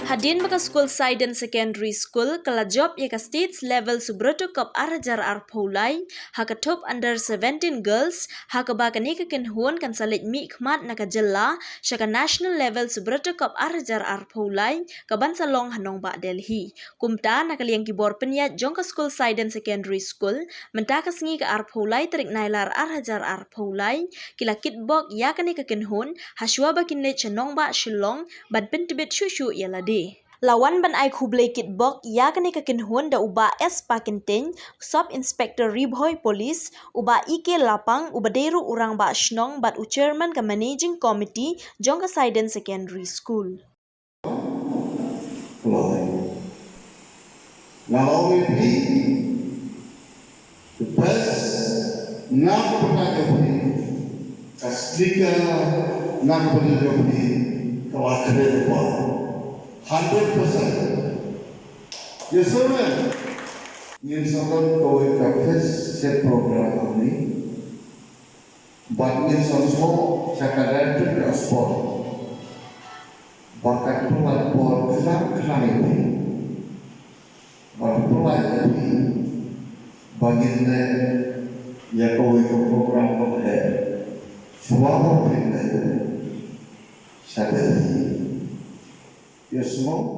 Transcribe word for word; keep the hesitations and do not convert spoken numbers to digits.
Hadien ba ka skul Saiden Secondary School ka la jop ïa ka States Level Subroto Cup ar hajar arphew lai ha ka thup under seventeen girls, ha kaba kane ka kynhun kan sa leit mih khmat na ka jylla sha ka National Level Subroto Cup ar hajar arphew lai, kaban sa long ha nongbah Delhi. Kumta, na ka liang ki bor pynïaid jong ka skul Saiden Secondary School, mynta ka sngi ka arphew lai tarik Nailar ar hajar arphew lai, ki la kitbok ïa kane ka kynhun, ha shuwa ba kin leit sha nongbah Shillong ban pyntbit shuh shuh ïa lade. La wan ban ai khublei kitbok ïa kane ka kynhun da u Bah S Pakyntein, Sub Inspector Ri Bhoi Police, u Bah E K Lapang, uba dei ruh u rangbah shnong bad u chairman ka Managing Committee jong ka Saiden Secondary School. Nga la ong ïa phi, the best, na ka bynta jong phi, ka sticker na ka bynta jong phi ka la kren bha, hundred percent. Yes or no? Ngin sa don kawei ka fest set program hangne. Bad ngin sa snoh sha ka Directorate of Sport ba kan pynlait por khnang khnang ïa phi, ba kan pynlait ïa phi ba ngin leh ïa kawei ka program ba heh shuwa ba phin leit sha Delhi. Ïa snoh.